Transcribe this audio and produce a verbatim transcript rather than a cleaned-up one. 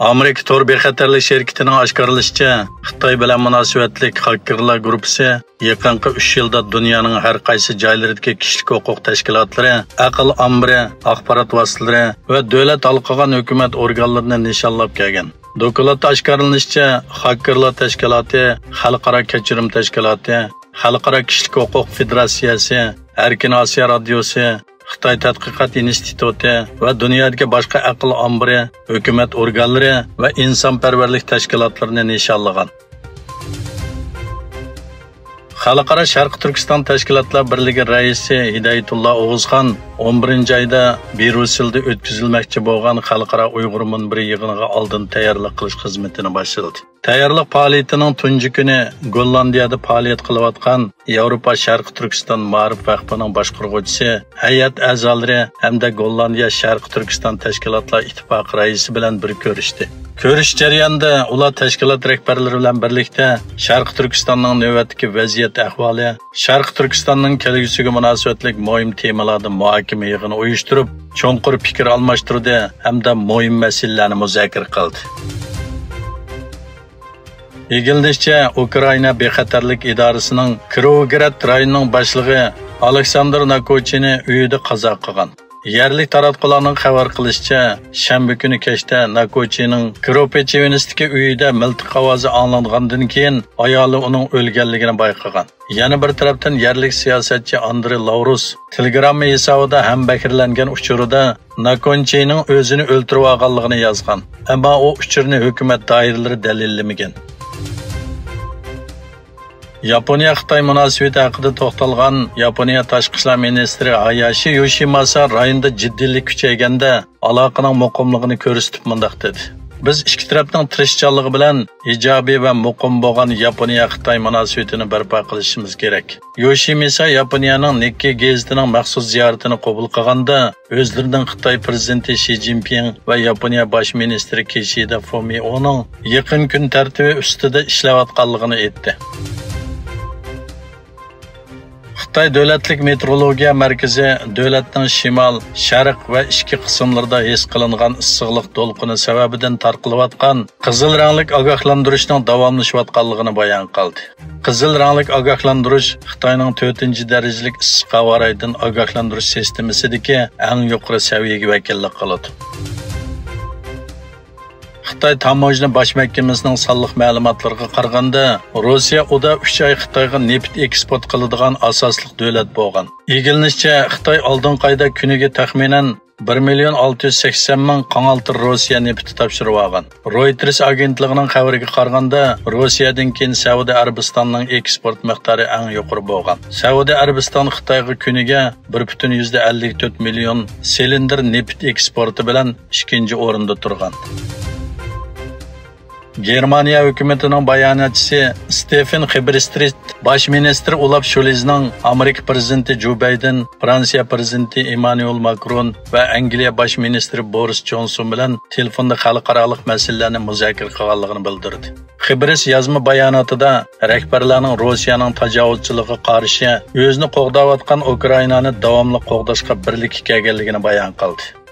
ئامېرىكا تور بىخەتەرلىك شىركىتىنىڭ ئاشكارىلىشىچە، خىتاي بىلەن مۇناسىۋەتلىك خاككېرلار گۇرۇپپىسى يېقىنقى ئۈچ يىلدا دۇنيانىڭ ھەر قايسى جايلىرىدىكى كىشىلىك ھوقۇق تەشكىلاتلىرى، ئەقىل ئامبىرى، ئاخبارات ۋاسىتىلىرى ۋە دۆلەت ھالقىغان ھۆكۈمەت ئورگانلىرىنى نىشانلاپ كەلگەن. دوكلاتتا ئاشكارىلىنىشىچە، خاككېرلار تەشكىلاتى، خەلقئارا كەچۈرۈم تەشكىلاتى، خەلقئارا كىشىلىك ھوقۇق فېدېراتسىيەسى، ئەركىن ئاسىيا رادىيوسى، خىتاي تەتقىقات ئىنستىتۇتى ۋە دۇنيادىكى باشقا ئەقىل ئامبىرى، ھۆكۈمەت ئورگانلىرى ۋە ئىنسانپەرۋەرلىك تەشكىلاتلىرىنى نىشانلىغان. خەلقئارا شەرقىي تۈركىستان تەشكىلاتلار بىرلىكى رەئىسى ھىدايەتۇللا ئوغۇزخان ئون بىرىنچى ئايدا بريۇسسېلدا ئۆتكۈزۈلمەكچى بولغان خەلقئارا ئۇيغۇر مۇنبىرى يىغىنىغا ئالدىن تەييارلىق قىلىش خىزمىتىنى باشلىدى. تەييارلىق پائالىيىتىنىڭ تۇنجى كۈنى گوللاندىيەدە پائالىيەت قىلىۋاتقان ياۋروپا شەرقىي تۈركىستان مائارىپ ۋەقپىنىڭ باشقۇرغۇچىسى، ھەيئەت ئەزالىرى ھەمدە گوللاندىيە شەرقىي تۈركىستان تەشكىلاتلار ئىتتىپاقى رەئىسى بىلەن بىر كۆرۈشتى. كۆرۈش جەريانىدا ئۇلار تەشكىلات رەھبەرلىرى بىلەن بىرلىكتە شەرقىي تۈركىستاننىڭ نۆۋەتتىكى ۋەزىيەت ئەھۋالى، شەرقىي تۈركىستاننىڭ كەلگۈسىگە مۇناسىۋەتلىك مۇھىم تېمىلاردا مۇھاكىمە يىغىنى ئۇيۇشتۇرۇپ، چوڭقۇر پىكىر ئالماشتۇردى ھەمدە مۇھىم مەسىلىلەرنى مۇزاكىرە قىلدى. ئىگىلىنىشىچە، ئۇكرائىنا بىخەتەرلىك ئىدارىسىنىڭ كىروۋوگراد رايونىنىڭ باشلىقى ئالېكساندىر ناكوچىنى ئۆيىدە قازا قىلغان. يەرلىك تاراتقۇلارنىڭ خەۋەر قىلىشىچە، شەنبە كۈنى كەچتە ناكوچىنىڭ كىروپېچېۋىنسكتىكى ئۆيىدە مىلتىق ئاۋازى ئاڭلانغاندىن كېيىن، ئايالى ئۇنىڭ ئۆلگەنلىكىنى بايقىغان. يەنە بىر تەرەپتىن، يەرلىك سىياسەتچى ئاندرې لاۋروس تېلېگرامما ھېسابىدا ھەمبەھىرلەنگەن ئۇچۇرىدا ناكونچىنىڭ ئۆزىنى ئۆلتۈرۈۋالغانلىقىنى يازغان. ئەمما ئۇ ئۇچۇرنى ھۆكۈمەت دائىرىلىرى دەلىللىمىگەن. ياپونىيە-خىتاي مۇناسىۋىتى ھەققىدە توختالغان ياپونىيە تاشقى ئىشلار مىنىستىرى ھاياشى يوشىماسا رايوندا جىددىيلىك كۈچەيگەندە، ئالاقىنىڭ مۇقىملىقىنى كۆرسىتىپ مۇنداق دېدى: بىز ئىككى تەرەپنىڭ تىرىشچانلىقى بىلەن ئىجابىي ۋە مۇقىم بولغان ياپونىيە-خىتاي مۇناسىۋىتىنى بەرپا قىلىشىمىز كېرەك. يوشىمىسا ياپونىيەنىڭ نىككېي گېزىتىنىڭ مەخسۇس زىيارىتىنى قوبۇل قىلغاندا، ئۆزلىرىنىڭ خىتاي پىرېزىدېنتى شى جىنپىڭ ۋە ياپونىيە باش مىنىستىرى كىشىدا فۇمىئونىڭ يېقىن كۈن تەرتىپى ئۈستىدە ئىشلەۋاتقانلىقىنى ئېيتتى. خىتاي دۆلەتلىك مېتېئورولوگىيە مەركىزى دۆلەتنىڭ شىمال، شەرق ۋە ئىچكى قىسىملىرىدا ھېس قىلىنغان ئىسسىقلىق دولقۇنى سەۋەبىدىن تارقىلىۋاتقان قىزىل رەڭلىك ئاگاھلاندۇرۇشنىڭ داۋاملىشىۋاتقانلىقىنى بايان قىلدى. قىزىل رەڭلىك ئاگاھلاندۇرۇش خىتاينىڭ تۆتىنچى دەرىجىلىك ئىسسىق ھاۋا رايىدىن ئاگاھلاندۇرۇش سىستېمىسىدىكى ئەڭ يۇقىرى سەۋىيەگە ۋەكىللىك قىلىدۇ. خىتاي تاموژنا باش مەھكىمىسىنىڭ سانلىق مەلۇماتلىرىغا قارىغاندا، روسىيە ئۇدا ئۈچ ئاي خىتايغا نېفىت ئېكسپورت قىلىدىغان ئاساسلىق دۆلەت بولغان. ئىگىلىنىشىچە، خىتاي ئالدىنقى ئايدا كۈنىگە تەخمىنەن بىر مىليون ئالتە يۈز سەكسەن مىڭ قاڭالتىر روسىيە نېفىتى تاپشۇرۇۋالغان. رويتېرس ئاگېنتلىقىنىڭ خەۋىرىگە قارىغاندا، روسىيەدىن كېيىن سەئۇدى ئەرەبىستاننىڭ ئېكسپورت مىقدارى ئەڭ يۇقىرى بولغان. سەئۇدى ئەرەبىستان خىتايغا كۈنىگە بىر پۈتۈن يۈزدە ئەللىك تۆت مىليون سىلىندىر نېفىت ئېكسپورتى بىلەن ئىككىنچى ئورۇندا تۇرغان. گېرمانىيە ھۆكۈمىتىنىڭ باياناتچىسى ستېفېن خېبرىسترىت باش مىنىستىر ئولاف شولزنىڭ ئامېرىكا پىرېزىدېنتى جو بايدېن، فرانسىيە پىرېزىدېنتى ئېممانۇئېل ماكرون ۋە ئەنگلىيە باش مىنىستىرى بورىس جونسون بىلەن تېلېفوندا خەلقئارالىق مەسىلىلەرنى مۇزاكىرە قىلغانلىقىنى بىلدۈردى. خېبرىس يازما باياناتىدا رەھبەرلەرنىڭ روسىيەنىڭ تاجاۋۇزچىلىقىغا قارشى ئۆزىنى قوغداۋاتقان ئۇكرائىنانى داۋاملىق قوغداشقا بىرلىككە كەلگەنلىكىنى بايان قىلدى.